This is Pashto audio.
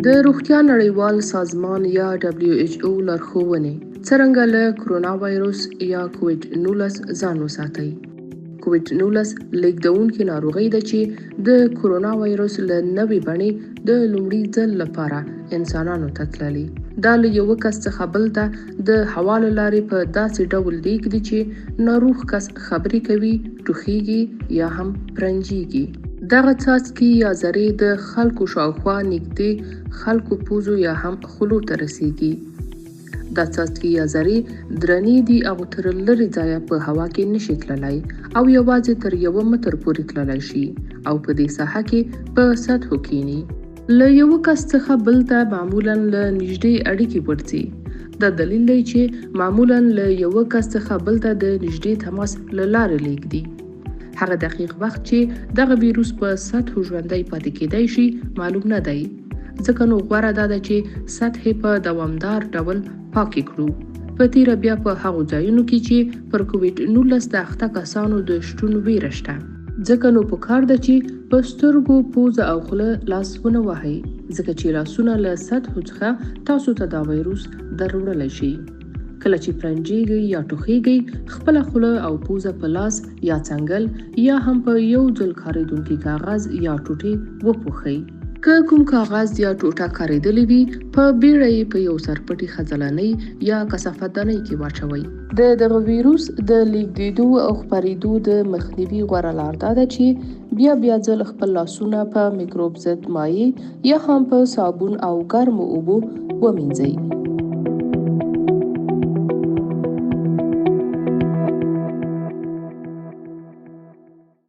د روغتیا نړیوال سازمان یا WHO لارښوونې: څرنګه له کرونا وایروس یا کوویډ 19 ځان وساتئ؟ کوویډ 19 لیږدونکې ناروغي ده چې د کرونا وایروس له نوې بڼې د لومړي ځل لپاره انسانانو ته تللې. دا له یوه کس څخه بل ته د هوا له لارې په داسې ډول لیږدي چې ناروغ کس خبرې کوي، ټوخیږي یا هم پرنجیږي. دغه څاڅکي یا ذرې د خلکو شاوخوا نږدې خلکو پوزو یا هم خولو ته رسیږي. دا څاڅکي یا ذرې درنې دي او تر لرې ځایه په هوا کې نشي تللی او یوازې تر یوه متر پورې تللی شي او په دې ساحه کې په سطحو کینی. له یوه کس څخه بل ته معمولا له نږدې اړیکې ورځي. دا دلیل دی چې معمولا له یوه کس څخه بل ته د نږدې تماس له لارې لیږدي. هغه دقیق وخت چې دغه ویروس په سطحو ژوندی پاتې کېدای شي معلوم نه دی، ځکه نو غوره دا ده چې سطحې په دوامدار ډول پاکې کړو، په تیره بیا په هغو ځایونو کې چې پر کوویډ 19 د اخته کسانو د شتون ویره شته. ځکه نو پکار ده چې په سترګو، پوزه او خوله لاس ونه وهئ، ځکه چې لاسونه له سطحو څخه تاسو ته دا ویروس دروړلی شي. کله چې پرنجیږئ یا ټوخیږئ، خپله خوله او پوزه په لاس یا څنګل یا هم په یو ځل کارېدونکي کاغذ یا ټوټې وپوښئ. که کوم کاغذ یا ټوټه کارېدلې وي، په بیړه یې په یو سرپټي خځلانۍ یا کثافتدانۍ کې واچوئ. د دغه ویروس د لیږدېدو او خپرېدو د مخنیوي غوره لار دا ده چې بیا بیا ځل خپل لاسونه په میکروب ضد مایع یا هم په صابون او ګرمو اوبو ومینځئ.